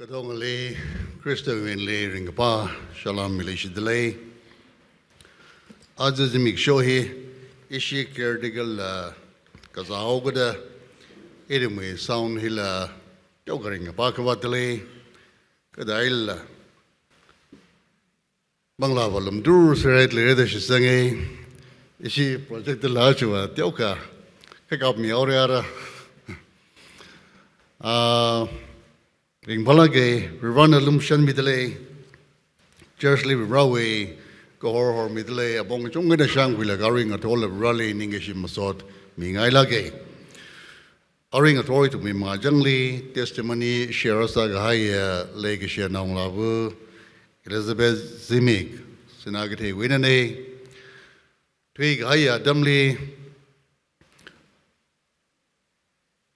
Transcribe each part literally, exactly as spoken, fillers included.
Katongali, Khristawui eina ringkaphā salam mileishidalei. Aja zimiksho hi, ishi caretaker la kazāhaokada, ithumwui sound hila teokha ringkaphā khavātdalei. Kadaila, manglā valumdur serai leirada shitsanga, ishi project la chiva teokha kakap mihaora. Ah, ringphālāka, Varena lumashanmidalei, church li Varewui kahor hormidalei, apong kachungkhana shangkhuilaga aring athorla Vareli ningkashi masot mingailāka. Aring athor ithumwui machangli testimony share sākahaiya leikashi naongalāva Elizabeth Zimik, Sinakeithei Katheiwui einana. Thuikahaiya atamli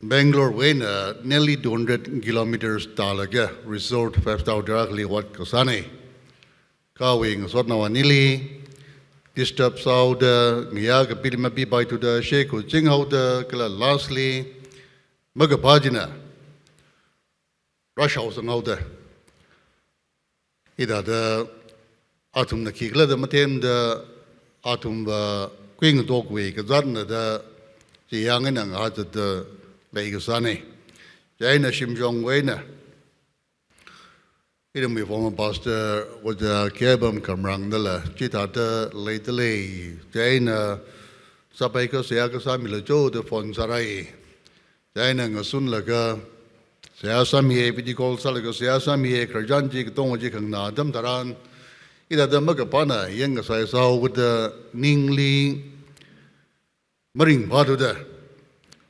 Bangalore wui eina nearly two hundred kilometers tālaga resort five star hotel akhali ot kasāna. Kha awui ngasotnao anili disturb sāhaoda, ngayā kapili mapipaithuda, shekhu chinghaoda, kala lastly, makaphā china rāshaosanghaoda, hithāda athumna khikhala da mathemda, athumva kuingatokwui kazatna da, chiyāng eina ngahātda leikasāna. Chieina shimshongwui eina ithumwui former pastor Ojā Kheipam Khamrang nala chithāda leidalei, chieina sāpai kha seihā kasā milo da phone sārai. Chieina ngasunlaga seihā sāmiya, video call sālaga seihā sāmiya, khararchan chi katonga chi khanganā atam tharan, hithāda makaphāna yangkasai sāhaokada ningli maringphāthuda,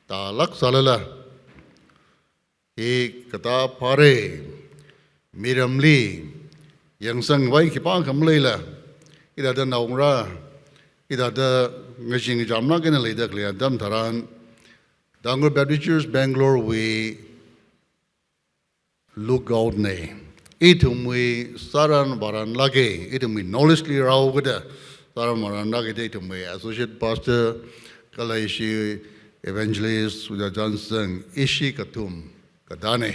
tālāk sālala, hi katā phāra, miramli yangsangvai khipākha maleila, hithāda naongarā, hithāda ngachee ngachamlāk eina leida khalei atam tharan, Tangkhul Baptist Church Bangalore wui lookout na. Ithumwui sāran vāranlāka, ithumwui knowledge li rāhaokada sāran vāranlāka da ithumwui associate pastor kala ishi evangelist Ojā Johnson, ishi kathum katāna.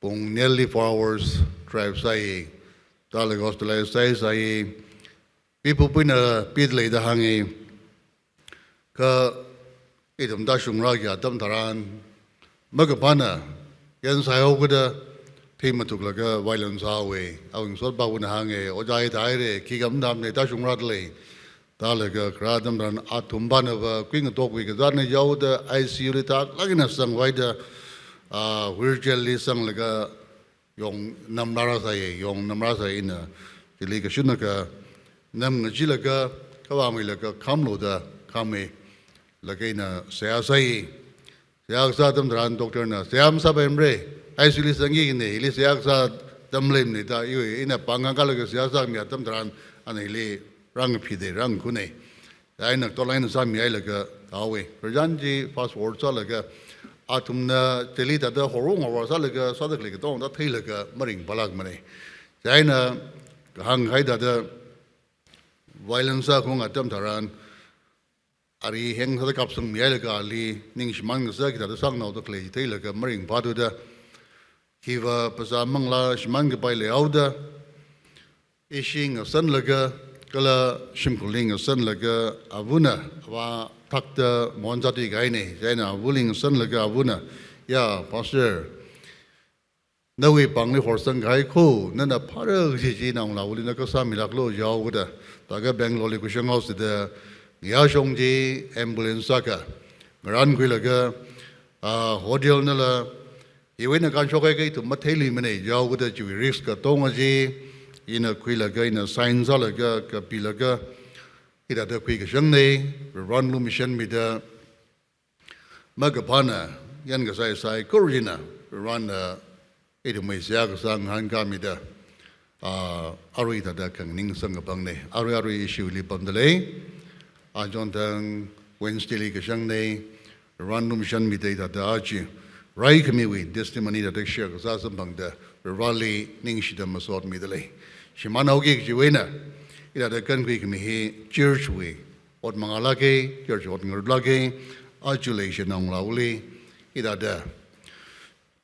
Pung nearly four hours drive sāi, tālaga hospitalize sāi sāi, pipupina pidalei da hānga. Kha ithum tāshungra kaji atam tharan, makaphāna yangsai haokada, theimathuklaga violence sāhaowa. Awui ngasotpāna hānga, Ojā hithāhaira, khikha matamna, tāshungradalei. Tālaga kharā atam tharan athum pānava kuingatokwui kazatna jihaoda I C U li tālāk eina sangvaida, ah, wheelchair li sanglaga yong namrāra sāya, yong namrāra sāya. Ina chili kashunakha nam ngacheelaga, khavāmeilaga khamlu da khammi, laga ina seihā sāi. Seihā kasā atam tharan doctor na, "Seihā masāpaimara, I C U li sangki kajina, hili seihā kasā atam leimana," da iwui, ina pāng ngakalaga seihā sāmi atam tharan, ana hili rāngphida, rāngkhuina. Chieina tolai eina sāmihailaga tāhaowa. Khararchan chi fast forward sālaga, athumna chili tāda horung horva sālaga, sāda khalei katonga theilaga maringphālākmana. Chieina kahānghai tāda violence sākhaung atam tharan, ari heng sāda kapsangmihailaga ali ning shimān kasā, hithāda sāngnaoda khalei theilaga maringphāthuda, hiva phasā manglā shimān kapai leihaoda, ishi ngasanlaga, kala shimkhurli ngasanlaga, avana avā thakta mon zatui kahaina. Chieina avali ngasanlaga avana, "Ya, Pastor, nawui pāngli horsang kahai kho, nana phāra kaji chi naongalāvali na kasā milāklu?" jihaokada, thākha Bangalore li khuishang haosida, ngayāshong chi ambulance sākha, ngarānkhuilaga, ah, hotel nala, hiwui eina kānshokhai kahai ithum matheiluimana jihaokada, chiwui risk katonga chi ina khuilaga, ina sign sālaga, kapilaga, hithāda khuikashangna, Varena lumashanmida, makaphāna yankasai saikora china, Varena ithumwui seihā kasā ngahānkāmida, ah, arui thāda khanganing samkaphangna. Arui arui ishi hili pamdalei. Aja thang Wednesday li kashangna, Varena lumashanmida hithāda aja raikhamiwui testimony thāda share kasā samphangda, Vareli ningshida masotmidalei. Shimānhaoki kajiwui eina, hithāda kankhuikhami hi church wui ot mangālāka, church ot ngarālāka, aja leishi naongalāvali, hithāda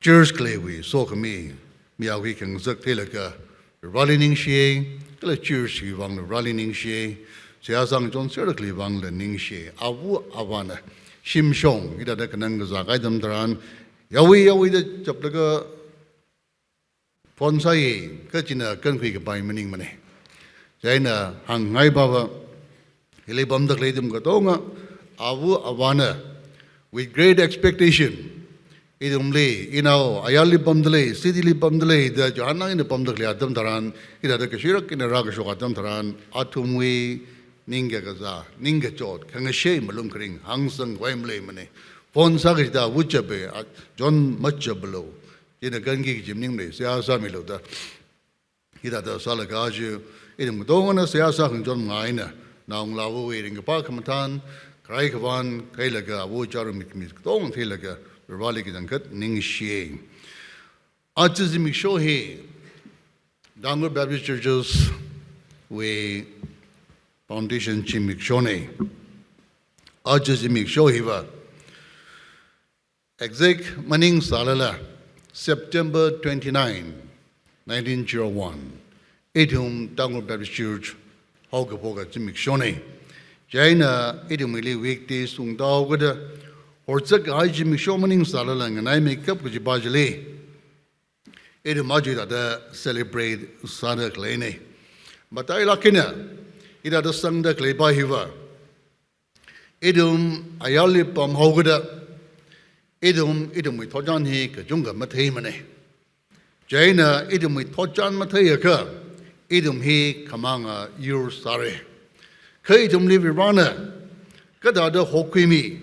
church khaleiwui sokhami, mi akhui khangasak theilaga Vareli ningshi, kala church wui vangla Vareli ningshi, seihā sāngachon serda khalei vangla ningshi. Ava avāna shimshong hithāda khanang kazā kahai atam tharan, yawi yawi da chaplaga phone sāi, kachina kankhui kapai maningmana. Chieina hāngngai pava, hili pamda khalei ithum katonga, ava avāna, with great expectation, ithumli, inao, ayarli pamda lei, city li pamda lei, da Johan eina pamda khalei atam tharan, hithāda kashirak eina rākashok atam tharan, athumwui ningkakazā, ningkachot, khangashei malung kharing, hāngsang khavai maleimana. Phone sākachida ava chapa, a, John machaplu. Chieina kanki kaji maningmana, seihā sāmilu da. Hithāda sālaga aja, ithum katongana seihā sākhangachon manga eina, naongalāwui ringkaphā khamathān, kharai khavān, theilaga, ava chara mikhami katonga theilaga, Vareli kachangkhat ningshi. Aja zimiksho hi, Tangkhul Baptist Churches wui foundation zimikshona. Aja zimiksho hiva, exact maningsālala, September twenty-nine, nineteen zero one, ithum Tangkhul Baptist Church haokaphoka zimikshona. Chieina ithumli weekdays ungtao kada, horzak kahai zimiksho maningsālala nganaimeikap kajipa chili, ithum aja hithāda celebrate sāda khaleina. Matailāk eina, hithāda sangda khaleipa hiva, ithum ayarli pamhaokada, ithum, ithumwui thotchan hi kachungkha matheimana. Chieina ithumwui thotchan matheiakha, ithum hi khamanga yur sāra. Kha ithumli Varena kathāda hokhuimi,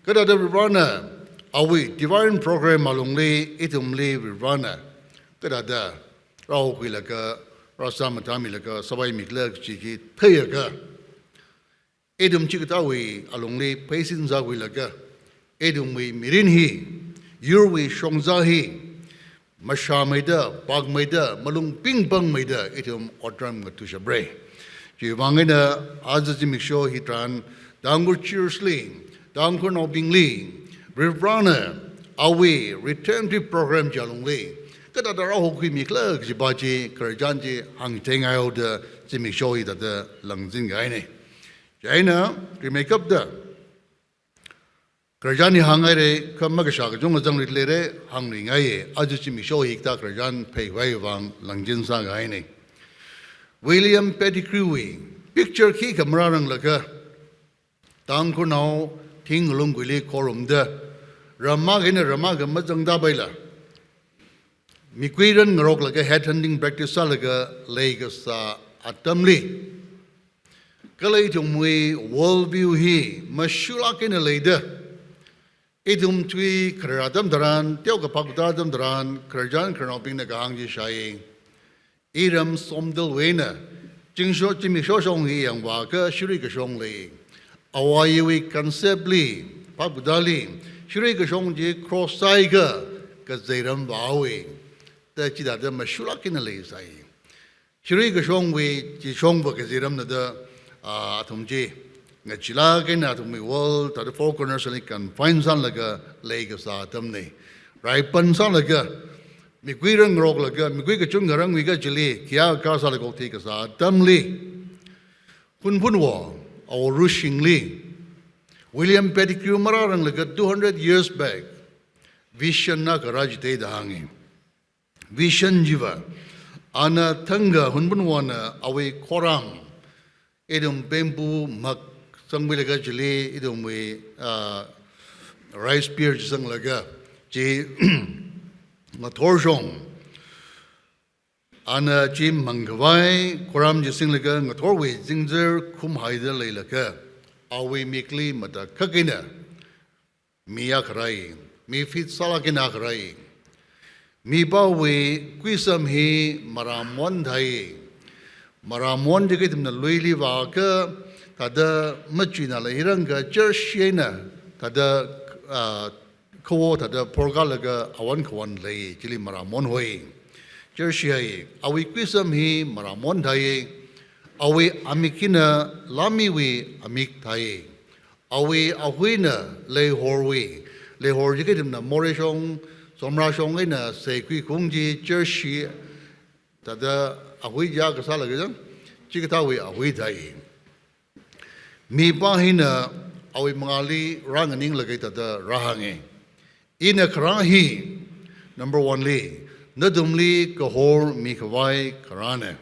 kathāda Varena awui divine program alungli ithumli Varena kathāda rāhokhuilaga, rāsā mathāmilaga sāpaimikhala kaji hi theiakha, ithum chikathāwui alungli pheisin sākhuilaga, ithumwui mirin hi, yurwui shongza hi, mashāmeida, pakmeida, malung pingpangmeida, ithum otram ngathushapra. Chiwui vang eina aja zimiksho hitharan, Tangkhul Church li, Tangkhulnaobingli, Varena awui redemptive program chi alungli kathāda rāhokhuimikhala kajipa chi, khararchan chi hāngchitheingaida zimiksho hithāda langzingaina. Chieina, rimeikapta, khararchan hi hānghaira, kha makashā kachungkha zangluileira, hāngluingaiya, aja zimiksho hi kathā khararchan pheiwui vang langzin sāngaina. William Pettigrew wui picture khikha marāranglaga, Tangkhulnao thing ngalung kuili khorumda, ram akha eina ram akha mazangda paila, mikuiran ngaroklaga headhunting practice sālaga leikasā atamli, kala ithumwui world view hi mashulāk eina leida, ithum tui kharar atam tharan, teokha phaptā atam tharan, khararchan khararnaobingna kahāng chi shāi. Iram Somdalwui eina, zingsho, zimiksho shong hi yangvāakha shirui kashong lei. Awui concept li, phaptāli, shirui kashong chi cross sāakha kazeiram vāhaowa. Da chithāda mashulāk eina leisai. Shirui kashongwui chi shongva kazeiramna da, ah, athum chi ngachilāk eina athumwui world, thāda four corners li confine sālaga leikasā atamna. Raipan sālaga, mikuiran ngaroklaga, mikui kachungkha rāngakhui kachili, khayākha sālaga okathui kasā atamli, Hunphunwo, awui rushingli, William Pettigrew marāranglaga two hundred years back, vision akha rāchithei da hānga. Vision chiva, ana thangkha Hunphunwona awui khoram, ithum bamboo mak sangmilaga chili, ithumwui, ah, rice beer chi sanglaga, chi ngathor shong. Ana chi mangkhavai, khoram chi singlaga ngathorwui zingzar khumhaida leilakha, awui mikli matakhak eina mi akha rāi, mi fit sālāk eina akha rāi. Mipāwui kuisam hi maramon thai. Maramon chi kathāda luili vāakha, thāda machuina la hirangkha church eina, thāda, ah, khawo thāda phorkalaga awon khawon lei, chili maramon hoi. Church hi, awui kuisam hi maramon thai. Awui amik hina lāmiwui amik thai. Awui ahuina leihorwui, leihor chi kathāda morei shong, Somra shong eina seikhui khaung chi church hi thāda ahui ya kasāla kajang, chikathāwui ahui thai. Mipā hina awui mangāli rānganinglaga thāda rāhānga. Ina kharā hi, number one li, nathumli kahor mikhavai kharāna.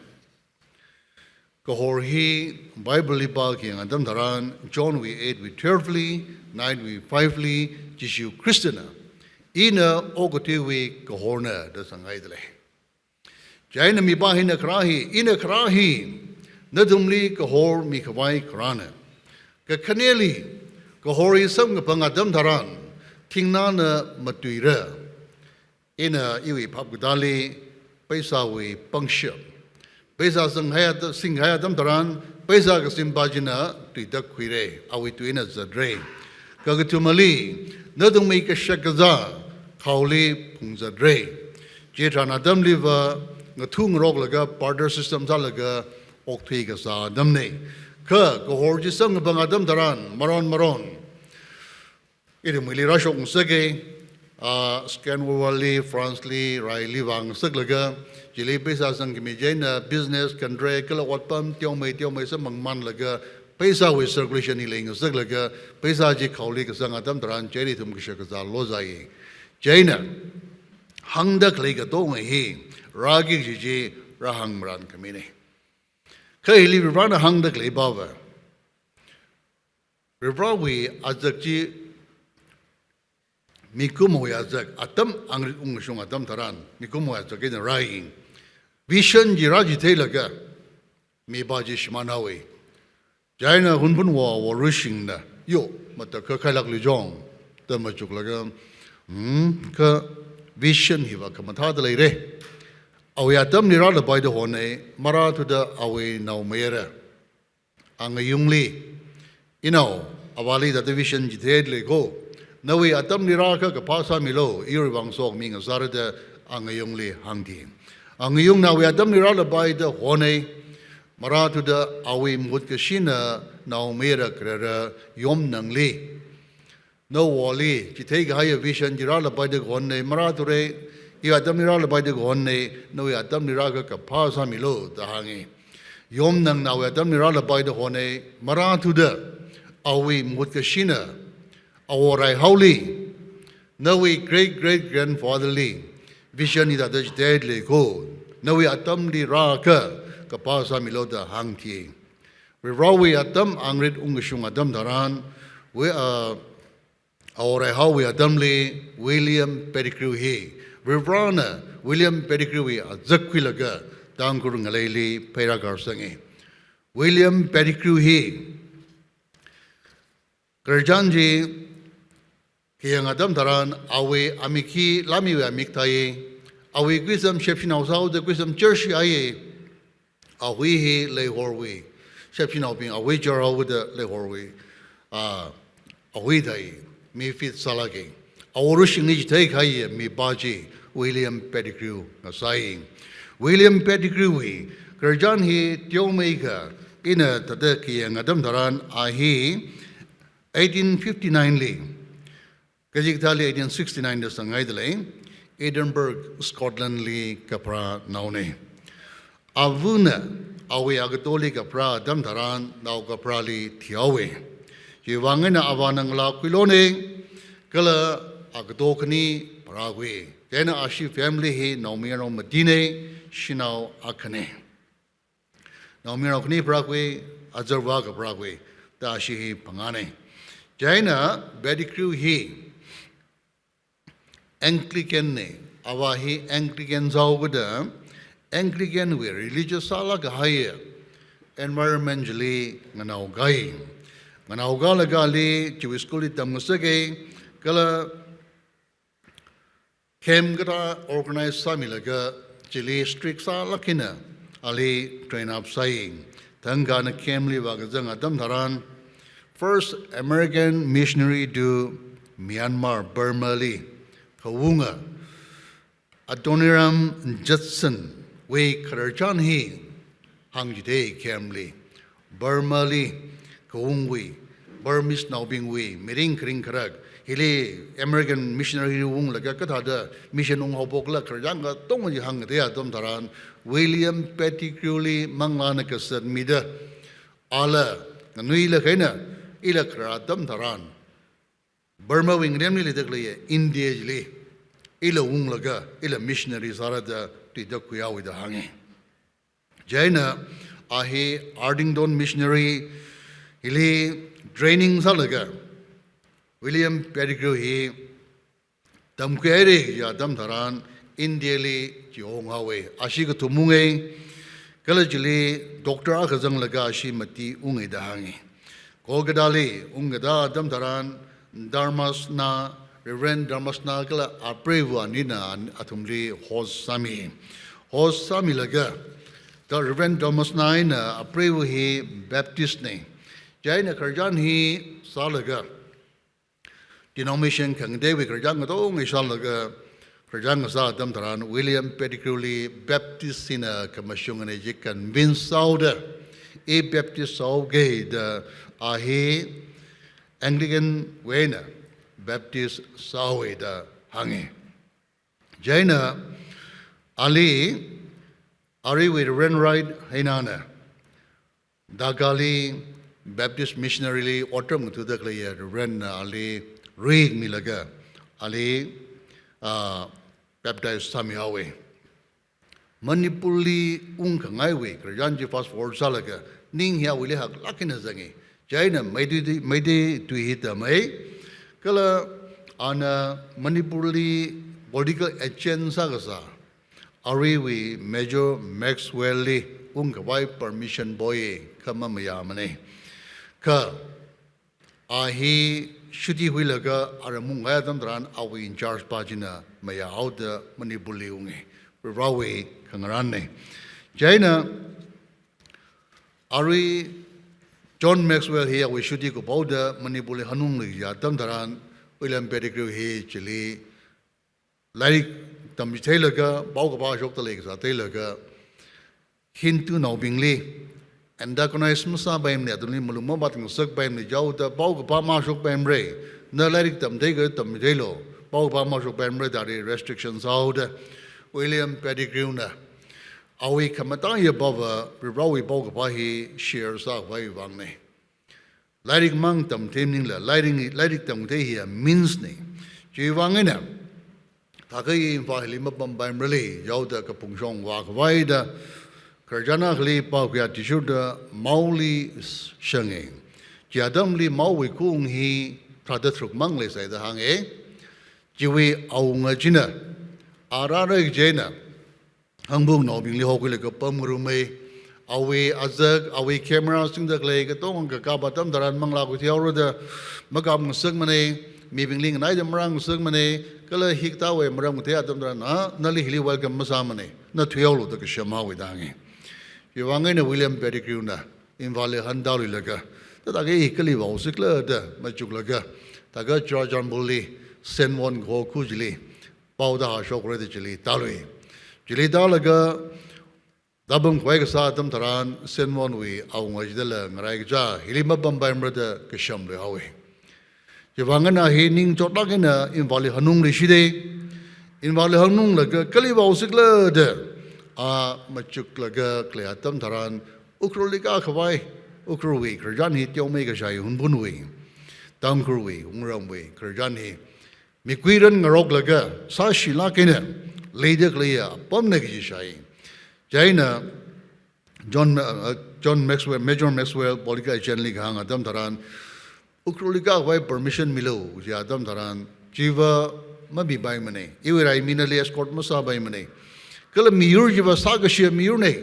Kahor hi Bible li pākhayang atam tharan, John wui eight wui twelve li, nine wui five li, Jishu Khristana, ina okathuiwui kahorna da sāngaidalei. Chieina mipā hina kharā hi, ina kharā hi, nathumli kahor mikhavai kharāna. Kakhaneli, kahor hi samkaphang atam tharan, thingnāna matuira. Ina iwui phap katāli, paisāwui pangshap. Paisā singhai at-, singhai atam tharan, paisā kasimpā china tuitak khuira, awui tuina zatra. Kakathumali, nathumwui kashak kazā, khaoli phungzatra. Chitharan atamliva, ngathungaroklaga, barter system sālaga, okthui kasā atamna. Kha, kahor chi samkaphang atam tharan, maron maron. Ithumwuili rāshokngasaka, ah, Second World War li, France li, raili vāngasaklaga, chili paisā sangkhami chieina business, contract, kala otpam, teomei, teomei samphangmanlaga, paisāwui circulation hi leingasaklaga, paisā chi khaoli kasang atam tharan, chili ithum kashak kazā lozai. Chieina, hāngda khalei katonga hi, rāki kaji chi, rāhāngmaran khamina. Kha hili Varivarana hāngda khalei pava. Varivarawui azak chi mikumowui azak, atam angrit ungkashung atam tharan, mikumowui azak eina rāi. Vision chi rāchitheilaga, mipā chi shimānhaowa. Chieina Hunphunwo, wo Rushingna, yo, matakhak khailāklu jong, da machuklaga, hmm, kha vision hiva khamathāda leira. Awui atamli rālapai da hona, marāthuda awui naomayara. Angayungli, inao, avāli thāda vision chitheilei ko. Nawui atamli rāakha kaphā sāmilu, iwui vang sokhami ngasāra da angayungli hāngti. Angayungna awui atamli rālapai da hona, marāthuda awui mut kashina naomayara kharara Yomnangli. Nawoli, chitheikahaiya vision chi rālapai da hona, marāthura, iwui atamli rālapai da hona, nawui atamli rāakha kaphā sāmilu, da hānga. Yomnangna awui atamli rālapai da hona, marāthuda, awui mut kashina, Awo Raihaoli, nawui great great grandfather li, vision hi thāda chitheilei ko, nawui atamli rāakha, kaphā sāmilu da hāngti. Varivarawui atam angrit ungkashung atam tharan, we, uh, Awo Raihaowui atamli William Pettigrew hi, Varivarana William Pettigrew hi azak khuilaga Tangkhul ngaleili pheirā karsanga. William Pettigrew hi khararchan chi khayang atam tharan awui amik hi lāmiwui amik thai, awui kuisam shepshinao sāhaoda kuisam church hi ai, ahui hi Leihorwui, shepshinaobing ahui church haoda Leihorwui, ah, ahui thai, mi fit sālāka. Awo Rushingli chitheikahai mipā chi William Pettigrew ngasai. William Pettigrew wui khararchan hi teomeikha ina thāda khayang atam tharan a hi eighteen fifty-nine li, kajikathāli eighteen sixty-nine da sāngaidalei, Edinburgh, Scotland li kapharānaona. Avana awui agatoli kapharā atam tharan nao kapharāli thihaowa. Chiwui vang eina avāna ngalā khuilona, kala agato khani pharākhui. Chieina ashi family hi naomayarnao matina, shanao akhana. Naomayarnao khani pharākhui, azarvā akha pharākhui, da ashi hi phangāna. Chieina Pettigrew hi Anglican na, avā hi Anglican sāhaoda, Anglican wui religious sālākkahai environment chili nganaokai. Nganaokalaga ali chiwui school li tamngasaka, kala camp kathā organize sāmilaga chili strict sālāk eina ali train up sāi. Thangkhana camp li vākazang atam tharan, first American missionary to Myanmar, Burma li kaunga Adoniram Judson wui khararchan hi hāngchithei camp li, Burma li kaungwui Burmese naobingwui mirin kharing kharak, hili American missionary unglaga kathāda mission unghaophokla khararchān katonga chi hāngda atam tharan, William Pettigrew li manglāna kasat mida, ala nganuilāk eina, ila kharā atam tharan, Burma wui ngalemli leida khaleiya India chili, ila unglaga, ila missionary sāra da tuida khuihaowa da hānga. Chieina a hi Ardington Missionary hili training sālaga, William Pettigrew hi tamkhuihaira kaji atam tharan India li chihonghaowa. Ashi kathum unga, kala chili doctor akha zanglaga ashi mati unga da hānga. Kolkata li ungkada atam tharan Dharmasena, Reverend Dharmasena kala apreiva anina an-, athumli host sāmi. Host sāmilaga, da Reverend Dharmasena eina apreiva hi Baptist na. Chieina khararchān hi sālaga, denomination khangateiwui khararchān katonga sālaga, khararchān kasā atam tharan William Pettigrew li Baptist hina khamashunga na chi convince sāhaoda, i Baptist sāhaoga da, a hi Anglican wui eina Baptist sāhaowa da hānga. Chieina ali, aruiwui Reverend Wright eina na, Dhaka li Baptist missionary li otram ngathuda khaleiya Reverend na ali ruimilaga, ali, ah, baptize sāmihaowa. Manipur li ungkhangaiwui khararchān chi fast forward sālaga, ning hi awuili haklāk eina zanga. Chieina Meitei, Meitei tui hi tamhai. Kala ana Manipur li political agent sākasā aruiwui Major Maxwell li ungkhavai permission poi, kha mamayāmana. Kha a hi shuti huilaga aram ungkahai atam tharan awui in charge pa china mayāhaoda Manipur li unga. Varewui khangarānna. Chieina arui John Maxwell hi awui shuti kuphaoda Manipur li hanungli ya atam tharan William Pettigrew hi chili lairik tamchitheilaga, paokaphā shokta leikasā theilaga, Hindu naobingli antagonise masāpaimana, athumli malung mavātngasakpaimana, jaoda paokaphā mashokpaimara, na lairik tamthei kha tamchitheilo, paokaphā mashokpaimara da restriction sāhaoda, William Pettigrew na awui khamataiya pava, Varewui paokaphā hi share sākhavai vangna. Lairik mang tamthei maningla, lairik, lairik tamkathei hiya means na. Chiwui vang eina, thākha i Imphal hili mapampaimara, jaoda kaphungshong vākhavai da, khararchān akhali pao kayā athishurda Maoli shanga. Chi atamli Maowui khaung hi tharāda tharuk mang leisai da hānga. Chiwui awunga china, a rāra kaji eina, Hangphung naobingli hokhuilaga pamngarumhai, awui azak, awui camera singda khalei katonga kakap atam tharan manglā khuithuihaora da makapngasakmana, mibingli nganaida marāngasakmana, kala hikathāwui maram kathei atam tharan, ha, nali hili welcome masāmana, na thuihaolu da kashamhaowa da hānga. Chiwui vang eina William Pettigrew na Imphal li hantāluilaga, thāda thākha hi kali vāhaosikhala da machuklaga, thākha Churachandpur li Saint Von kaho khu chili, paoda hāshokra da chili tālui. Chili tālaga, tāpamkhavai kasā atam tharan, Saint Von wui awunga chidala ngarai kaja, hili mapampaimara da kashamluihaowa. Chiwui vang eina hi ningchotlāk eina Imphal li hanungluishida, Imphal li hanunglaga kali vāhaosikhala da, a machuklaga khalei atam tharan, Ukhrulli kākhavai, Ukhrulwui khararchān hi teomeikashā hi Hunphunwui, Tangkhulwui, Wungramwui khararchān hi mikuiran ngaroklaga, sāshilāk eina leida khaleiya apamna kaji shāi. Chieina John, uh, John Maxwell, Major Maxwell, political agent li kahāng atam tharan, Ukhrulli kākhavai permission milu, kaji atam tharan, chiva mapipaimana, iwui raimi nali escort masāpaimana. Kala miyur chiva sākashiya miyurna.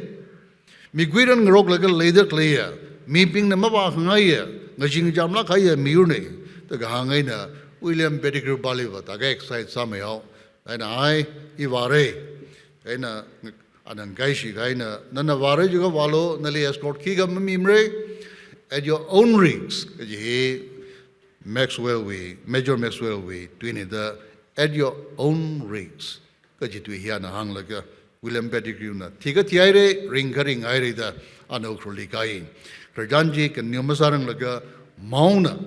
Mikuiran ngaroklaga leida khaleiya, mibingna mavākhangaiya, ngachee ngachamlāk kahaiya miyurna, da kahāng eina William Pettigrew paliva thākha excite sāmeihao. Eina ai, i vāra. Eina ana ngakaishi kahaina, nana vāra jiakha vālu, nali escort khikha mamimara, at your own risk, kaji hi Maxwell wui, Major Maxwell wui tuina da, at your own risk kaji tui hi ana hānglaga, William Pettigrew na thikha thihaira, ringkha ringhaira da, ana Ukhrulli kāi. Khararchān chi continue masāranglaga, Maona,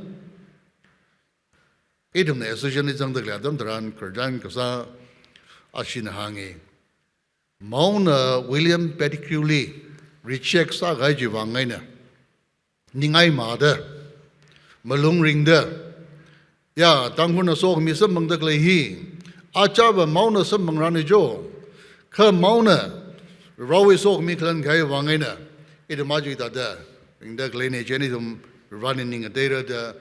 ithumna association li zangda khalei atam tharan khararchan kasā ashina hānga. Maona William Pettigrew li reject sākahai chiwui vang eina ningai māda, malung ringda, ya, Tangkhulna sokhami samphangda khalei hi, achāva maona samphangranu jo, kha maona Varewui sokhami khalan kahai vang eina, ithum aja hithāda ringda khaleina, chieina ithum Vareli ning ngateira da,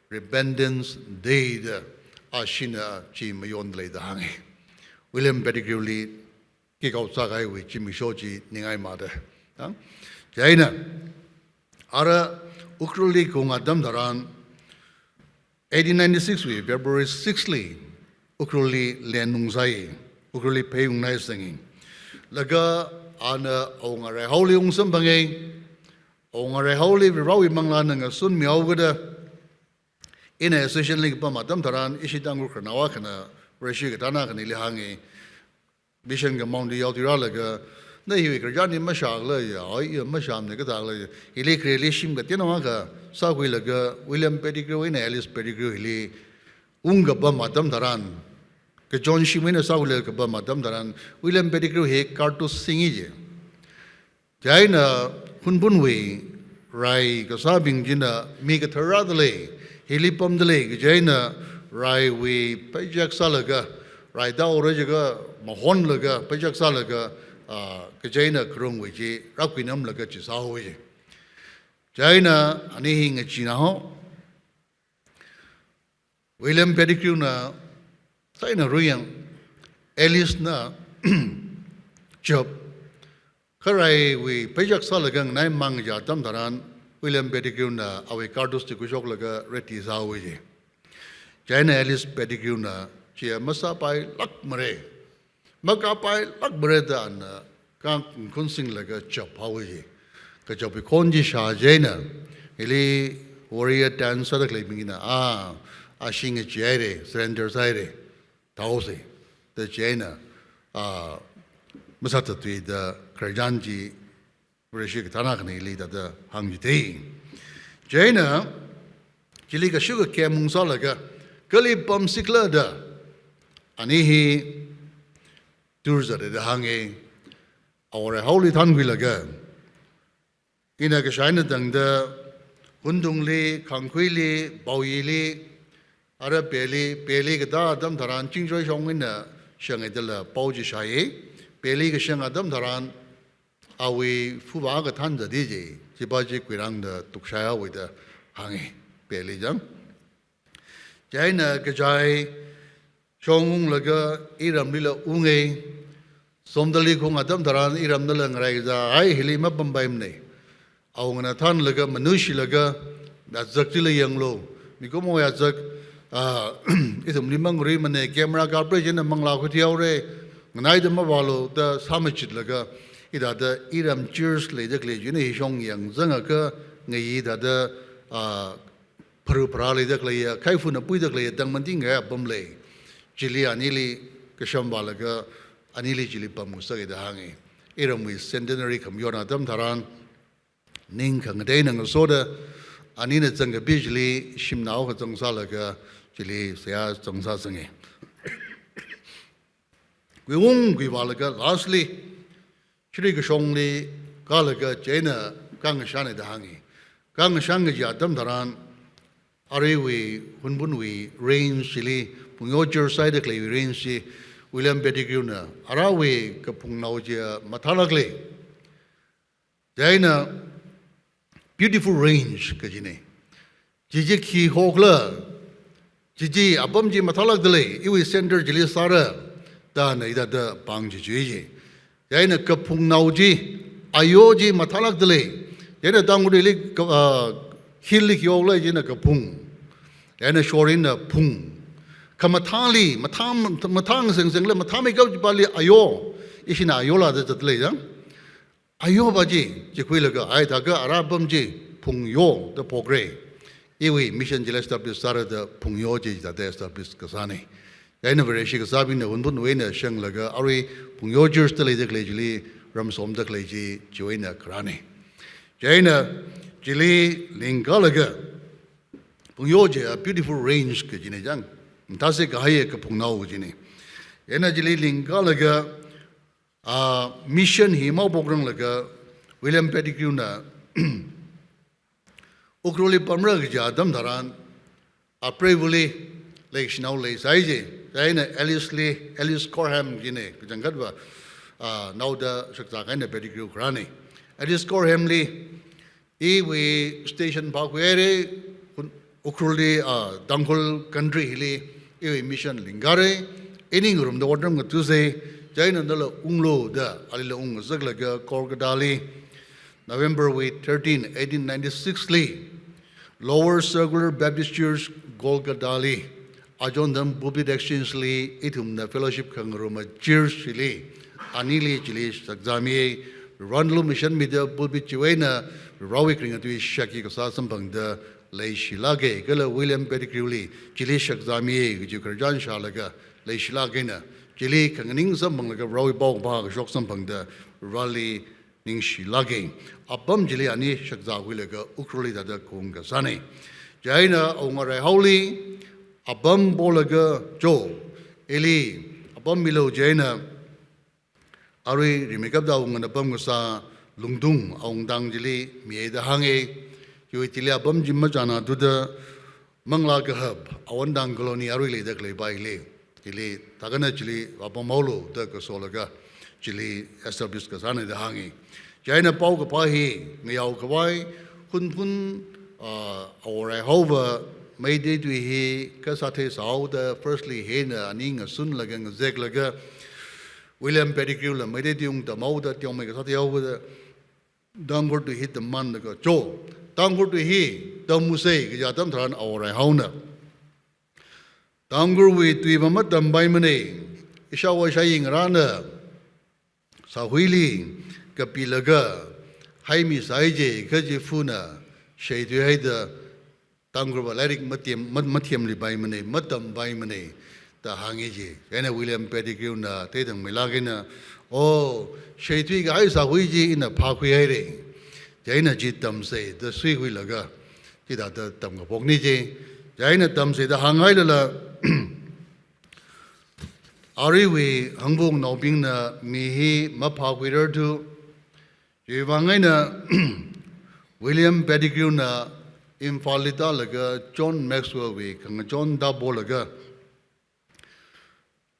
Repentance Day da, ashina chi mayonda lei da hānga. William Pettigrew li kick out sākahaiwui zimiksho chi ningai māda. Ya? Chieina, ara Ukhrulli kaung atam tharan, eighteen ninety-six wui February six li Ukhrulli leinungsai, Ukhrulli phei ungnai sangi. Laga ana Awunga Raihaoli ungsamphanga, Awunga Raihaoli Varewui manglāna ngasunmihaokada, ina association li kapam atam tharan, ishi Tangkhul khararnao akhana, Vareshi kathāna akhanili hānga, mission compound li yaothui rālaga, na hiwui khararchan hi mashākhala ya, ai, ya mashāmana kathākhala ya, hili khareli shim kateonao akha sākhuilaga, William Pettigrew eina Alice Pettigrew hili ungkapam atam tharan, kachon shim eina sākhuilaga kapam atam tharan, William Pettigrew hi kartus singi ji. Chieina Hunphunwui rai kasābing china mi kathar rāda lei, hili pamda lei, kaji eina raiwui pheizak sālaga, rai tāhaora jiakha mahonlaga, pheizak sālaga, ah, kaji eina kharungwui chi rākhuinamlaga chi sāhaowa ji. Chieina ani hi ngacheenao, William Pettigrew na saina ruyang, Alice na chap, kha raiwui pheizak sālaga nganaimang kaji atam tharan, William Pettigrew na awui kartus chi khuishoklaga ready sāhaowa ji. Chieina Alice Pettigrew na chiya masāpailākmara, makāpailākmara da ana kangkhunsinglaga chaphaowa ji. Kachapwui khon chi shā chieina, hili warrior dance sāda khaleibingna, ah, ashi ngacheehaira, surrender sāhaira, thaosa, da chieina, ah, masāthatluida khararchan chi Vareshi kathāna akhanili thāda hāngchithei. Chieina, chili kashuka kemung sālaga, kali pamsikhala da, ani hi turzatda hānga, Awunga Raihaoli thankhuilaga, ina kashā eina tangda, Hundungli, Khangkhuili, Paoyili, ara Peli, Peli katā atam tharan, Chingjoishong eina shang haida la pao chi shāya, Peli kashang atam tharan, awui phuwa kathān zati ji, chipa chi kuirangda tukshai haowa da hānga, Peli chang. Chieina kachai shong unglaga iramlila unga, Somdalli khaung atam tharan iramnala ngarai kazā, ai hili mapampaimana. Awungana thānlaga, manushilaga, azak chila yanglu. Mikumowui azak, ah, ithumli mangaruimana, camera coverage eina manglā khuithuihaora, nganaida mavālu da sāmachitlaga, hithāda iram church leida khalei china hi shong yangzangakha, ngayi thāda, ah, pharu pharā leida khaleiya, khaiphuna puida khaleiya, tangmati ngaya apam lei. Chili anili kasham vālaga, anili chili pamngasaka da hānga. Iramwui centenary khamayon atam tharan, ning khangatei eina ngasoda, anina zangkapi chili shimnao kazang sālaga, chili seihā zang sāsanga. Khuiung khuivālaga, lastly, Shirui Kashongli kālaga chieina kangashana da hānga. Kangashang kaji atam tharan, aruiwui, Hunphunwui range chili, Phungyo Church side khalei range chi, William Pettigrew na, arawui kaphungnao chiya mathālākla. Chieina beautiful range kajina. Chi chi khi hokhala, chi chi apam chi mathālākda lei, iwui center chili sāra, da ana hithāda pāng chi chiya ji. Chieina kaphungnao chi, ayo chi mathālākda lei. Chieina Tangkhulli ka, ah, hill li khi hokhala china kaphung. Chieina shorina phung. Khamathāli, mathā, mathā sengsengla, mathāmeikap chipali ayo, ishina ayola da zatda lei jang. Ayo va chi, chi khuilaga, ai thākha ara apam chi, Phungyo da phokra. Iwui mission chila establish sāra da Phungyo chi thāda establish kasāna. Chieina Vareshi kasābingna Hunphunwui eina shanglaga, arui Phungyo Church da leida khalei chili, ramsomda khalei chi, chiwui eina kharāna. Chieina, chili lingkālaga, Phungyo chi a beautiful range kajina chang. Mathāsi kahai kaphungnao kajina. Chieina chili lingkalaga, ah, mission hi maophokranglaga William Pettigrew na Ukhrulli pamra kaja atam tharan, apreivali leishinao leisai chi. Chieina Alice li, Alice Gorham kajina, kachangkhatva, ah, naoda shakzā kahaina Pettigrew kharāna. Alice Gorham li, iwui station phākhuihaira, Ukhrulli, ah, Tangkhul country hili, iwui mission lingkara, ini ngarumda otram ngathāsa, chieina nala unglu da, alila ungzaklaga Kolkata li, November wui thirteen, eighteen ninety-six li, Lower Circular Baptist Church, Kolkata li, achon atam pulpit exchange li, ithumna fellowship khangaruma church li, anili chili shakzāmi, Varena lumashanmida pulpit chiwui eina, Varewui kharinga tui shakki kasā samphangda leishilāka, kala William Pettigrew li, chili shakzāmi, kaji khararchan shālaga, leishilāka eina, chili khanganing samphanglaga Varewui paokaphā kashok samphangda, Vareli ningshilāka. Apam chili ani shakzākhuilaga Ukhrulli thāda khaung kasāna. Chieina awunga Raihaoli apam polaga cho, ili apam milu chieina arui rimeikapta awungana pamkasā Lungtung awungtang chili mihaida hānga. Chiwui thili apam chi machāna thuda Manglā Kahap, Awantang Colony arui leida khalei paili, chili thākana chili apam haolu da kasolaga chili establish kasāna da hānga. Chieina paokaphā hi ngayaokhavai, Hunphun, ah, Awo Raihaova Meitei tui hi kasā theisāhaoda firstly hina ani ngasunlaga ngazeklaga William Pettigrew la Meitei tui ungtamhaoda Tiongmei kasā theihaoda Tangkhul tui hi tammanlaga cho, Tangkhul tui hi tamusa kaja atam tharan Awo Raihaona, Tangkhulwui tuiva matampai mana, ishāvā ishāyi ngarāna sāhuili kapilaga haimi sai chi, kha chi funa sheithuihaida Tangkhulva lairik mathem, mat-, mathemlipai mana, matampai mana da hānga chi. Chieina William Pettigrew na theithangmeilāk eina, "Oh, sheithui kahai sāhui chi ina phākhuihaira. Chieina chi tamsa," da suikhuilaga, chithāda tamkaphokna chi. Chieina tamsa da hānghailala, aruiwui Hangvungnaobingna mi hi maphākhuirarthu, chiwui vang eina William Pettigrew na Imphalli tālaga John Maxwell wui khangachon tāpolaga,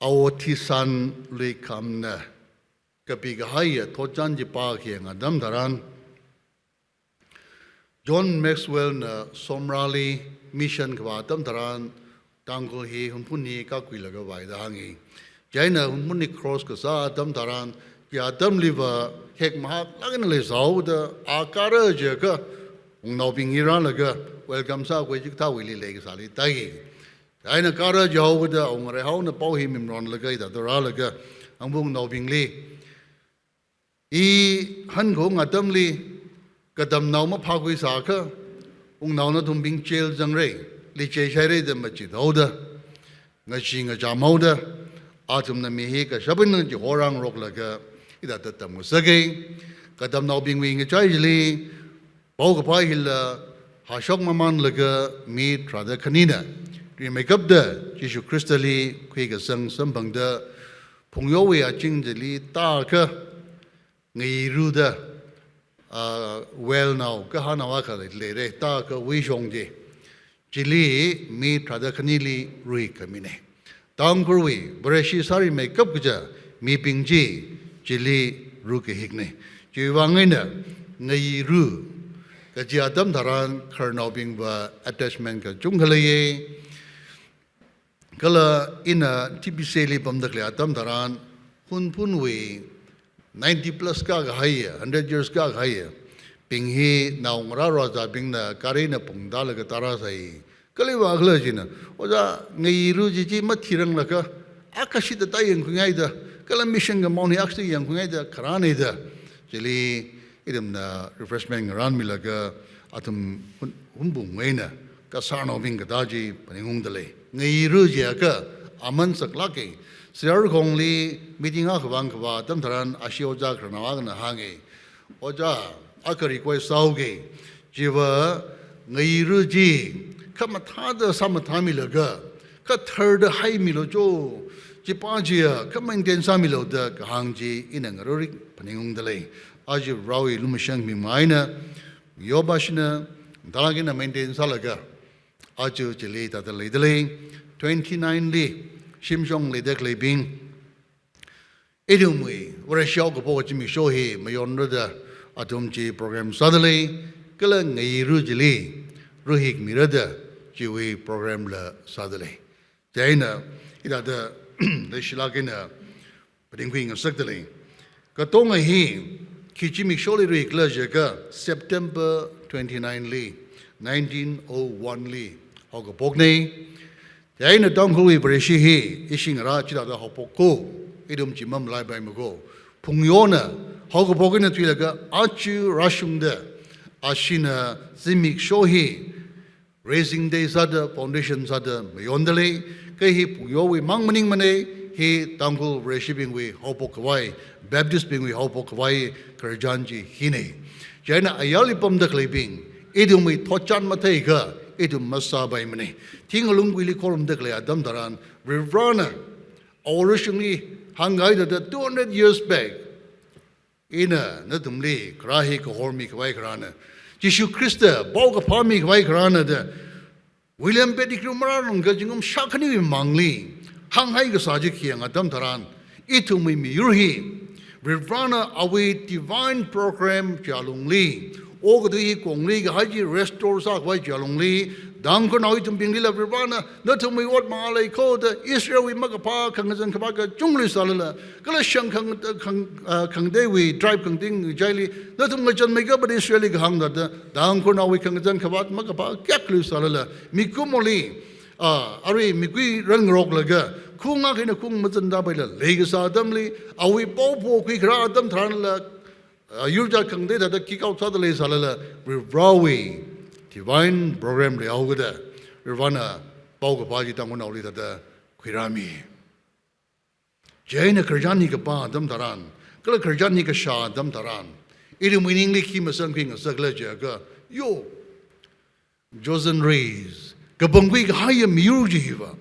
Awo Thisan Luikhamna kapikahaiya thotchan chi pākayang atam tharan, John Maxwell na Somrali mission kavā atam tharan, Tangkhul hi Hunphun hi kakhuilaga vaida hānga. Chieina Hunphun hi cross kasā atam tharan, chi atamliva hek mahāklāk eina leisāhaoda, a kara jiakha, wungnaobing hi rālaga welcome sākhui chikathāwuili leikasāli tāi. Chieina kara jihaoda, Awunga Raihaona pao hi mimronlaga, hithāda rālaga, Hangvungnaobingli, I hankhong atamli katamnao maphākhuisākha, wungnao nathumbing jail zangra, lichei shaira da machithaoda, ngachee ngacham haoda, athumna mi hi kashap eina chihorāngaroklaga, hithāda tamngasaka. Katamnaobingwui ngachai chili, paokaphā hila hāshok mamanlaga mi tharāda khanina rimeikapta Jishu Khristali khuikasang samphangda, phungyowui azing chili tākha ngayiruda, ah, whale nao, kahānao akha leira, tākha wuishong chi. Chili mi tharāda khanili ruikhamina. Tangkhulwui Vareshi sārimeikap kaja mibing chi chili rukahikna. Chiwui vang eina ngayiru kaji atam tharan khararnaobingva attachment kachungkha leiya. Kala ina T B C li pamdakhalei atam tharan, Hunphunwui ninety plus kākahaiya, hundred years kākahaiya bing hi naongarā rāzābingna garina phungtālaga tārāsai. Kali vākhala china, ojā, ngayiru chi chi mathiranglakha, akha shida tāyangkhuingaida, kala mission compound hi akha shida yangkhuingaida, kharānida. Chili, ithumna refreshment ngarānmilaga, athum Hun-, Hunphunwui eina, kasarnaobing katā chi phaningungdalei. Ngayiru jiakha, aman saklāka. Sirarakhongli meeting akha vāng kavā atam tharan, ashi ojā khararnao akhana hānga. Ojā, akha request sāuka. Chiva ngaira chi, khamathāda sāmathāmilaga, kha tharda haimilu cho, chi pa chiya, kha maintain sāmilu da kahāng chi ina ngarāra phaningungda lei. Aja Varewui lumashan mimai eina, yoba shina, dalagina maintain sālaga, aja chili tata leida lei, twenty-nine li, shimshong leida khaleibing, ithumwui, Vareshi haokaphok zimiksho hi mayonrada athum chi program sāda lei, kala ngaira chili, rahikmirada chiwui program la sāda lei. Chieina, hithāda, leishilāk eina, phaningkhui ngasakda lei. Katonga hi, khi zimiksholi rahikhala jiakha September twenty-nine li, nineteen oh one li, haokaphokna. Chieina Tangkhulwui Vareshi hi, ishi ngarā chithāda haophok ko, ithum chi mamalaipaimako. Phungyona, haokaphok eina thuilaga aja rāshungda, ashina zimiksho hi, raising day sāda, foundation sāda, mayonda lei, kha hi Phungyowui mang maningmana, hi Tangkhul Vareshibingwui haophok khavai, Baptist bingwui haophok khavai, khararchan chi hina. Chieina ayarli pamda khaleibing, ithumwui thotchan matheikha, ithum masāpaimana. Thingalung kuili khorumda khalei atam tharan, Varivarana, awui rashungli hāngkahai thāda two hundred years back, ina nathumli kharā hi kahormi khavai kharāna. Jishu Khrista paokaphāmi khavai kharāna da William Pettigrew marāranga zingkum shākhaniwui mangli hānghai kasā chi khayang atam tharan, ithumwui miyur hi, Varivarana awui divine program chi alungli, okathui hi kongri kahai chi restore sākhavai chi alungli, Tangkhulnao ithumbinglila Varivarana, nathumwui ot mangā lei ko da, Israelwui makaphā khangazan khavāt kachungli sālala, kala shang khang, khang, ah, khangateiwui tribe khangateibing ngachaili, nathum ngazanmeikha bada Israelli kahāng thāda, Tangkhulnaowui khangazan khavāt makaphā kayākha sālala, mikumoli, ah, arui mikui rāngaroklaga, khunga khina khung mazantāpaila leikasā atamli, awui pao phokhui kharā atam tharanla, ah, yurjat khangatei thāda kick out sāda leisālala, Varivarawui divine program leihaokida, Varivarana paokaphā chi Tangkhulnaoli thāda khuirāmi. Chieina khararchan hi kapā atam tharan, kala khararchan hi kashā atam tharan, ithumwui ningli khi masamkhui ngasakhala jiakha, yo, chosen race, kapangkhui kahaiya miyur chi hiva,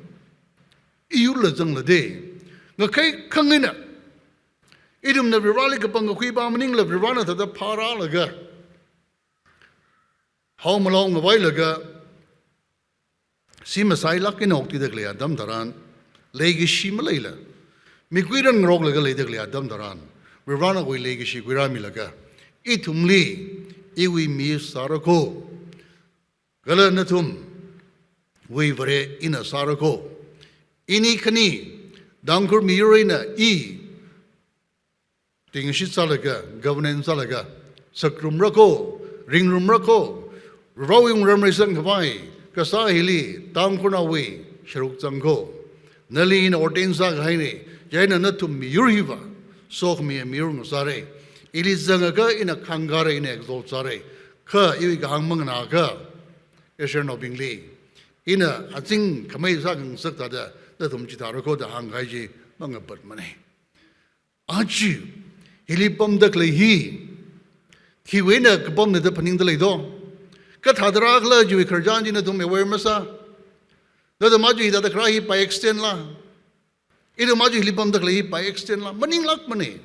iyurla zanglada, ngakhai khangaina, ithumna Varivarali kapangkakhui pa maningla Varivarana thāda phārālaga, haomalao ngavailaga, simasailāk eina okthuida khalei atam tharan, leikashi maleila, mikui rāngaroklaga leida khalei atam tharan, Varivarana awui leikashi khuirāmilaga, ithumli, iwui mi sāra ko, kala nathumwui Vare ina sāra ko, ini khani, Tangkhul miyur eina i, tingshit sālaga, governance sālaga, sakrumra ko, ringrumra ko, Varivarawui wungram reisang khavai kasā hili, Tangkhulnaowui sharuk zang ko. Nali ina ordain sākahaina, chieina nathum miyur hiva, sokhami miyur ngasāra. Ili zangakha ina khangkāra, ina exalt sāra. Kha iwui kahāng manganāakha, Israelnaobingli, ina azing khamei sākhangasak thāda, nathum chithāra ko da hāngkahai chi mangapatmana. Aja, hili pamda khalei hi, khiwui eina kapamna da phaningda lei do. Kathāda rākhala chiwui khararchan chi nathum aware masā. Nathum aja hithāda kharā hi by extend la. Ithum aja hili pamda khalei hi by extend la. Maninglākmana.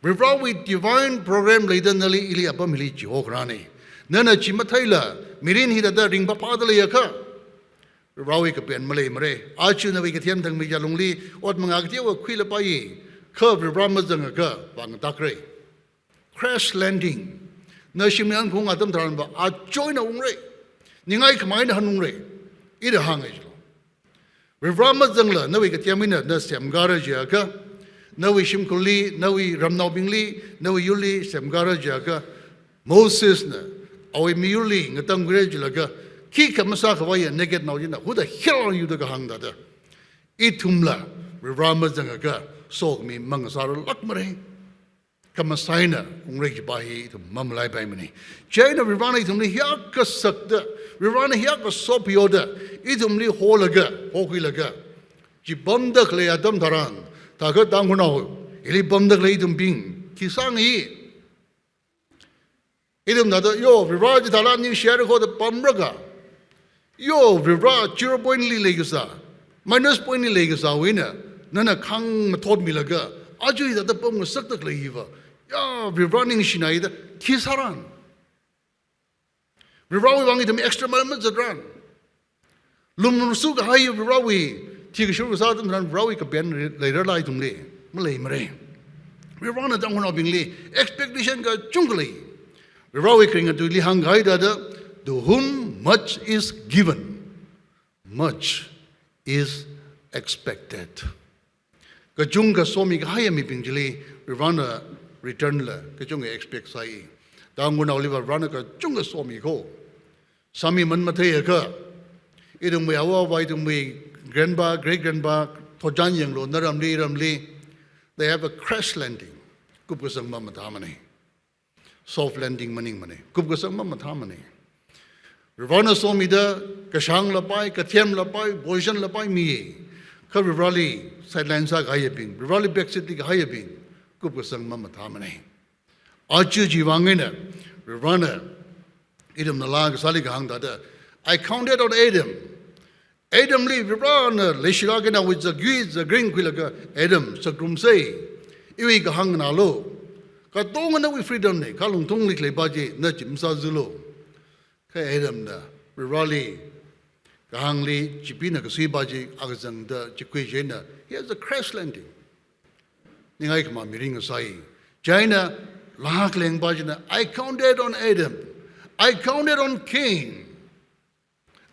Varivarawui divine program leida nali ili apam hili chihokharāna. Nana chi matheila, mirin hithāda ringphāphāda leiakha, Varivarawui kapen maleimara. Aja nawui kathem thangmei chi alungli, ot mangā kateowa khuilapaiya, kha Varivara mazangakha, vāngatākra. Crash landing. Na shimli hanung atam tharanva, achoina ungra. Ningai khamei eina hanungra. Ida hānga jilo. Varivara mazangla, nawui kathem eina, na semkāra jiakha, nawui shimkhurli, nawui ramnaobingli, nawui yurli, semkāra jiakha, Mosesna, awui miyurli, ngatangkhuira jilaga, khikha masākhavaiya naked nao china, who the hell are you da kahāng thāda. Ithumla, Varivara mazangakha, sokhami mang sāralākmara. Khamasai eina, ungra kaji pa hi ithum mamalaipaimana. Chieina Varivarana ithumli hiyākha sakda, Varivarana hiyākha sopiyoda, ithumli holaga, hokhuilaga, chi pamda khalei atam tharan, thākha Tangkhulnao, hili pamda khalei ithumbing, khi sāngai, Ithum thāda, yo, Varivara chithāla ningshihaira kho da pamlaga, yo, Varivara zero point li leikasā, minus point li leikasāwui eina, nana khangmathot milaga, aja hithāda pamngasakda khalei hiva, ya, Varivara ningshinaida, thisāran. Varivarawui vang ithum extra mile mazatran. Lumsukahai Varivarawui, thi kashur kasā atam tharan Varivarawui kapen leirala ithumli, maleimara. Varivarana Tangkhulnaobingli expectation kachungkha lei. Varivarawui kharinga tuili hāngkahai thāda, "To whom much is given, much is expected." Kachungkha somikahai mibing chili Varivarana return la kachungkha expect sāi. Tangkhulnaoliva Varivarana kachungkha somi kho. Sāmiman matheiakha, ithumwui ava avā, ithumwui grandpa, great grandpa, thotchan yanglu, naramli, ramli, they have a crash landing. Kupkasang mamathāmana. Soft landing maningmana. Kupkasang mamathāmana. Varivarana somida, kashāng lapai, kathem lapai, position lapai mi. Kha Varivarali sideline sākahaibing, Varivarali backseat li kahaibing, kupkasang mamathāmana. Aja chiwui vang eina, Varivarana, ithumna laa kasāli kahāng thāda, "I counted on Adam." Adamli Varivarana leishilāk eina awui zagui zagring khuilaga, "Adam, sakrumsa, iwui kahāng nganālu. Katonga nawui freedom na, kha lungthungli khaleipa chi, na chi masāzulu." Kha Adamna, Varivarali, kahāngli, chipina kasuipa chi, akha zangda, chikhui chieina, he has a crash landing. Ningai khamā mirin ngasai. Chieina, laa khalengpa china, "I counted on Adam. I counted on Cain.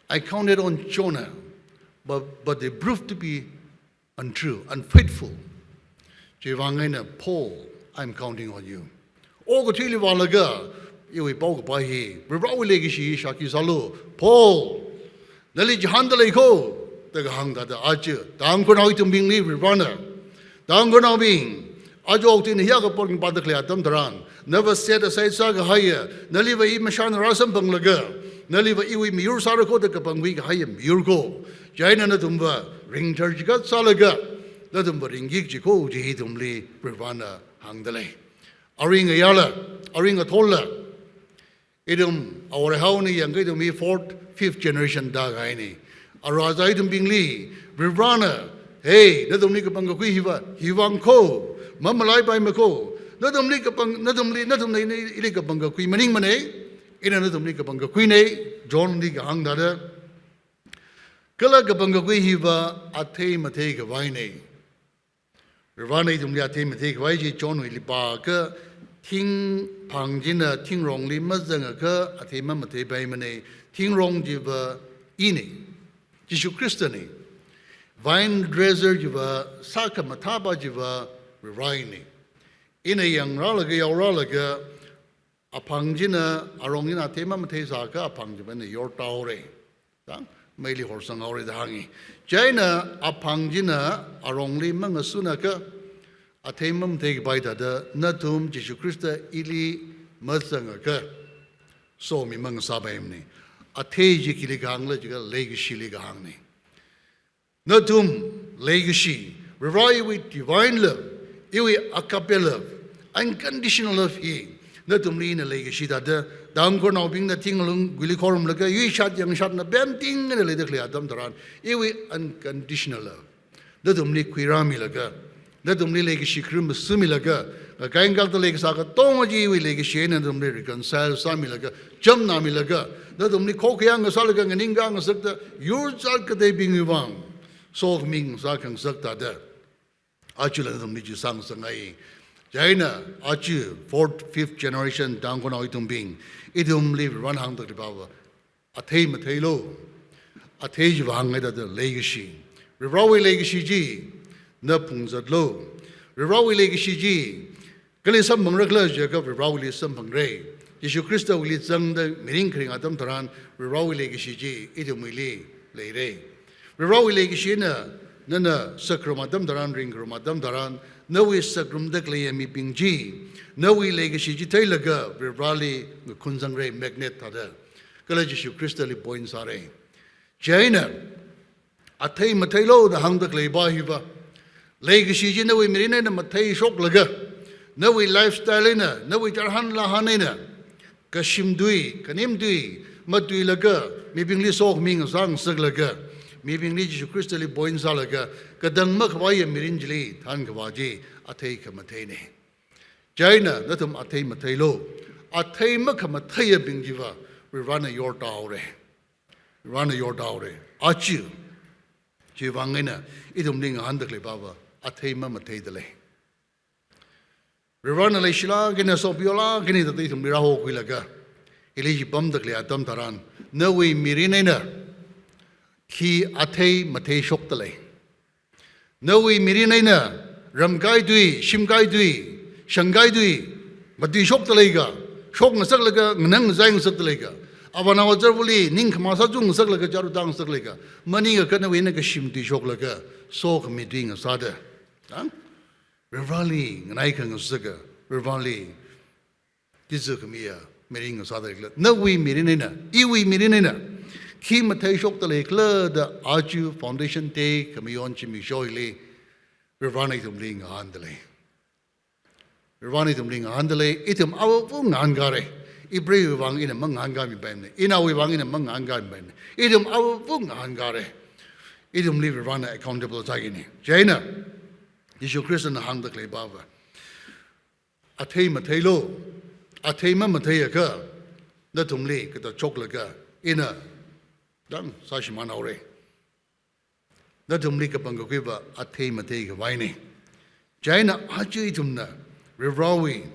I counted on Jonah, but, but they proved to be untrue, unfaithful. Chiwui vang eina, Paul, I'm counting on you." Okathuili vālaga, iwui paokaphā hi, Varivarawui leikashi shākhi sālu, Paul, nali chihānda lei kho, da kahāng thāda aja, Tangkhulnao ithumbingli Varivarana, Tangkhulnaobing, aja okathuina hiyākha pon pāda khalei atam tharan, nava set aside sākahaiya, naliva i mashānara samphanglaga, naliva iwui miyur sāra kho da kapangkhui kahaiya miyur kho. Chieina nathumva ringthar chigat sālaga, nathumva ringki kaji kho chi ithumli Varivarana hāngda lei. Arui ngayāla, arui ngathorla, ithum, awor ahaona yangkha ithum hi fourth, fifth generation tākahaina. Aruiva ithumbingli, Varivarana, hey, nathumli kapangkakhui hiva, hi vang kho, mamalaipaimana kho, nathumli kapang, nathumli, nathumna ili, ili kapangkakhui maningmana, ina nathumli kapangkakhuina, Johnli kahāng thāda. Kala kapangkakhui hiva athei matheikhavai na. Varivarana ithumli athei matheikhavai chi Johnwuili pākha, thingphang china thingrongli mazangakha athei mamatheipaimana, thingrong chiva ina, Jishu Khristana. Vine dresser chiva, sākhamathāpa chiva Varivarana. Ina yangrālaga, yaorālaga, aphang china, arong china athei mamatheisākha aphang chiva ina yortāhaora. Tang, meili horsanghaora da hānga. Chieina aphang china arongli mangasunakha, athei mamatheikapai thāda, nathum Jishu Khrista ili mazangakha, somi mangasāpaimana. Athei chi khili kahāngla jiakha leikashili kahāngna. Nathum leikashi, Varivarawui divine love, iwui agape love, unconditional love hi, nathumli ina leikashi thāda, Tangkhulnaobingna thinglung guili khorumlaga, yuishat yangshatna pemting eina leida khalei atam tharan, iwui unconditional love nathumli khuirāmilaga, nathumli leikashi kharum masumilaga, ngakai ngakakta leikasā katonga chi iwui leikashi eina nathumli reconcile sāmilaga, chamnāmilaga, nathumli khokhayā ngasālaga, nganingkā ngasakta, yurzat kateibingwui vang sokhami sākhangasak thāda, ajala nathumli chi sāngasakngai. Chieina aja fourth, fifth generation Tangkhulnao ithumbing, ithumli Varivarana hāngda khaleipava, athei matheilu. Athei chiva hāngngaida thāda leikashi. Varivarawui leikashi chi na phungzatlu. Varivarawui leikashi chi kali samphangra khala jiakha Varivarawuili samphangra. Jishu Khristawuili zangda mirin kharing atam tharan Varivarawui leikashi chi ithumwuili leira. Varivarawui leikashi eina nana sakharum atam tharan, ringkharum atam tharan, nawui sakharumda khaleiya mibing chi, nawui leikashi chi theilaga Varivarali ngakhunsangra, magnet thāda. Kala Jishu Khristali point sāra. Chieina, athei matheilu da hāngda khaleipa hiva, leikashi chi nawui mirin eina matheishoklaga, nawui lifestyle eina, nawui chārhan lāhan eina, Kashim tui, kanim tui, matuilaga, mibingli sokhami ngasā ngasaklaga, mibingli Jishu Khristali point sālaga, katang makhavaiya mirin chili thānkhavā chi athei khamatheina. Chieina nathum athei matheilu, athei makhamatheiyabing chiva Varivarana yortāhaora. Varivarana yortāhaora. Aja, chiwui vang eina ithumli ngahānda khalei pava, athei mamatheida lei. Varivarana leishilāk eina sopiolāk eina thāda ithumli rāhokhuilaga, hili chi pamda khalei atam tharan, nawui mirin eina khi athei matheishokda lei? Nawui mirin eina ramkahai tui, shimkahai tui, shangkahai tui matuishokda lei ka, shok ngasaklaga nganang ngazai ngasakda lei ka, avānao azarvali ningkhama sāchung ngasaklaga charutā ngasakda lei ka, maningakha nawui eina kashim tuishoklaga sokhami tui ngasāda, ang? Varivarali nganaikha ngasaka, Varivarali tizakhamiya mirin ngasāda leikhala? Nawui mirin eina, iwui mirin eina khi matheishokda leikhala da aja Foundation Day khamayon zimiksho hili Varivarana ithumli ngahānda lei. Varivarana ithumli ngahānda lei, ithum avavu ngahānkāra. Ipreiwui vang ina mangahānkāmipaimana, inaowui vang ina mangahānkāmipaimana. Ithum avavu ngahānkāra. Ithumli Varivarana accountable sākina. Chieina Jishu Khristana hāngda khalei pava, athei matheilu, athei mamatheiakha nathumli kata choklaga ina dang sāshimānhaora. Nathumli kapangkakhui va athei matheikhavaina. Chieina aja ithumna Varivarawui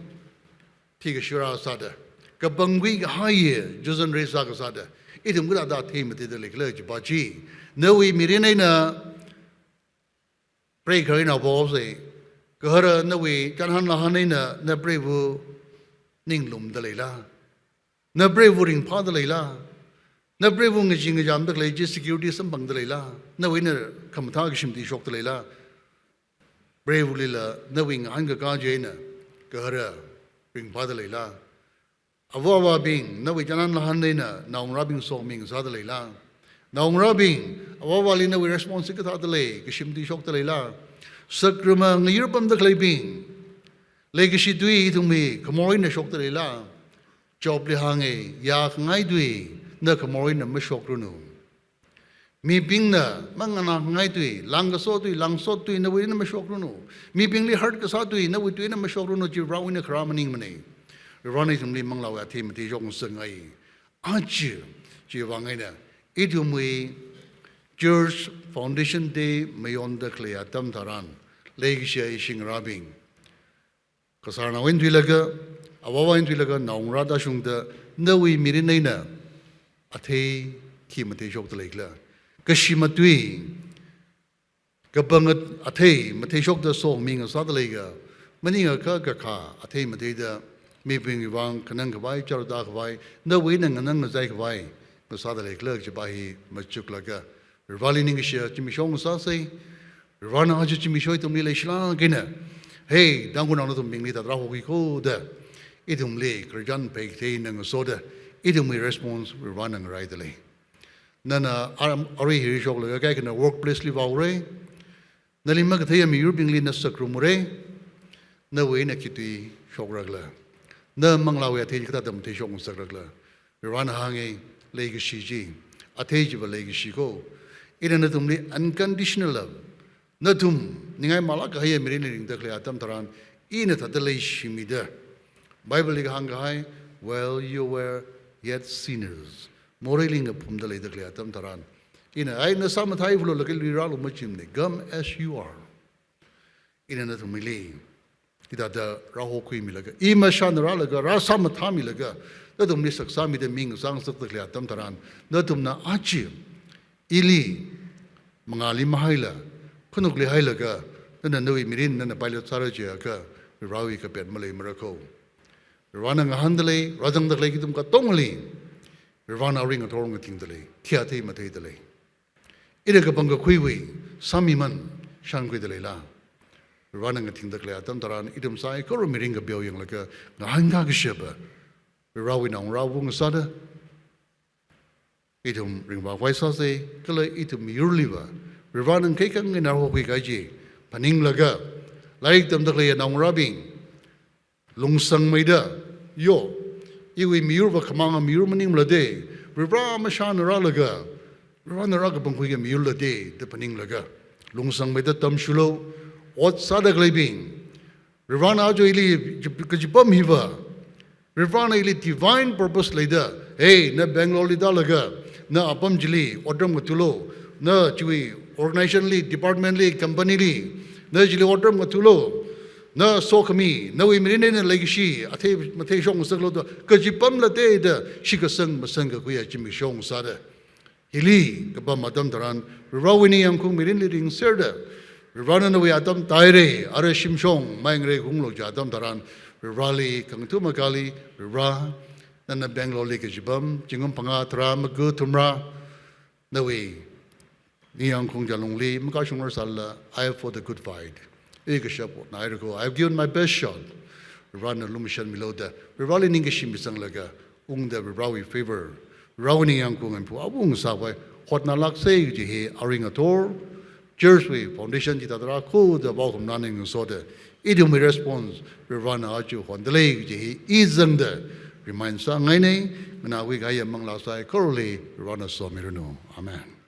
thikashira sāda, kapangkhui kahaiya chuzanrei sākasāda, ithum kathāda athei matheida leikhala chiva chi, nawui mirin eina preikharinao pose, gahara nawui chānhān lāhān eina na preiva̱ ninglumda leila? Na preiva̱ ringphāda leila? Na preiva̱ ngachee ngachamda khalei chi security samphangda leila? Nawui eina khamathā kashim tuishokda leila? Preiva̱lila nawui ngahānkakā chieina gahara ringphāda leila? Ava avābing, nawui chānhān lāhān eina naongarābing sokhami ngasāda leila? Naongarābing, ava avāli nawui response kathāda lei, kashim tuishokda leila? Sakrama ngayur pamda khaleibing, leikashi tui ithumwui khamor eina shokda leila? Jobli hānga, yākhangai tui na khamor eina mashokranu. Mibingna manganākhangai tui, langkaso tui, langsot tui nawui eina mashokranu. Mibingli hurt kasā tui nawui tui eina mashokranu, chi Varivarawui eina kharā maningmana. Varivarana ithumli manglāwui athei matheishok ngasangai. Aja, chiwui vang eina ithumwui Church Foundation Day mayonda khalei atam tharan, leikashiya ishi ngarābing, kasārnao eina thuilaga, ava avā eina thuilaga, naongarā tāshungda, nawui mirin eina athei khi matheishokda leikhala? Kashi matui, kapang at-, athei matheishokda sokhami ngasāda leika, maningakha kakā athei matheida mibingwui vang kanang khavai, charutā khavai, nawui eina nganang ngazai khavai ngasāda leikhala chiva hi machuklaga, Varivarali ningkashiya zimiksho ngasāsa. Varivarana aja zimiksho ithumli leishilāk eina, hei, Tangkhulnao nathumbingli thāda rāhokhui ko da ithumli khararchan pheikhate eina ngasoda, ithumwui response Varivarana ngaraida lei. Nana ar-, arui hili shoklaga kaikhana workplace li vāura, nali makatheiya miyurbingli na sakrumra, nawui eina khi tuishokra khala? Na manglāwui athei kathāda matheishok ngasakra khala? Varivarana hānga, leikashi chi, athei chiva leikashi ko. Ina nathumli unconditional love, nathum ningai malāk kahaiya mirinli ringda khalei atam tharan, ina thāda leishimida, Bible li kahāng kahai, "While you were yet sinners," moreili ngaphumda leida khalei atam tharan, ina, "Ai, na sāmathāi," valo laga luirālu machimana, "Come as you are." Ina nathumli hithāda rāhokhuimilaga, i mashāna rālaga, rāsāmathāmilaga, nathumli saksāmida mi ngasā ngasakda khalei atam tharan, nathumna aja ili mangāli mahaila, khanukli hailaga, nana nawui mirin nana pilot sāra chiakha, Varivarawui kapet maleimara ko. Varivarana ngahānda lei, rāzangda khalei ithum katongali Varivarana arui ngathor ngathingda lei, khi athei matheida lei? Ina kapangkakhuiwui sāmiman shānkhuida leila? Varivarana ngathingda khalei atam tharan, ithum saikora mirin kapeo yanglaga, ngahānkā kasheba Varivarawui naongarāva ngasāda, ithum ringphākhavai sāsa, kala ithum miyurliva Varivarana ngakhai khangaina rāhokhui kahai chi phaninglaga, lairik tamda khaleiya naongarābing lungsangmeida, yo, Iwui miyurva khamanga miyur maningmala de, Varivara mashāna rālaga, Varivarana rākapangkhuiga miyurla de, da phaninglaga, lungsangmeida tamshulu, ot sāda khaleibing. Varivarana aja ili kajipam hiva, Varivarana ili divine purpose leida, hey, na Bangalore li tālaga, na apam chili otram ngathālu, na chiwui organization li, department li, company li, na chili otram ngathālu, na sokhami, nawui mirin eina leikashi, athei, mathei shong ngasaklu da, kajipamla de da, shitkasang masangkakhuiya zimiksho sāda. Hili kapam atam tharan, Varivarawui ningyāng khaung mirinli ringserda, Varivarana nawui atam tāhaira, ara shimshong, mai ngareikhaunglu kaji atam tharan, Varivarali, khangathum akhali, Varivara, nana Bangalore li kajipam, zingkum phangā tharā maga thumrā, nawui ningyāng khaung jalungli, makashung rarsālala, I have fought the good fight. I kashap ot nāhaira ko, I have given my best shot. Varivarana lumashanmilu da, Varivarali ningkashi misanglaga, ungda Varivarawui favor, Varivarawui ningyāng khaung eina phu awung sāvai, hotnālāksa kaji hi arui ngathor, church wui foundation chithāda rākhuda vaokhum nani ngasoda, ithumwui response, Varivarana aja hondalei kaji hi, i zangda, remind sāngaina, nganākhui kahaiya manglā saikorali, Varivarana somiranu. Amen.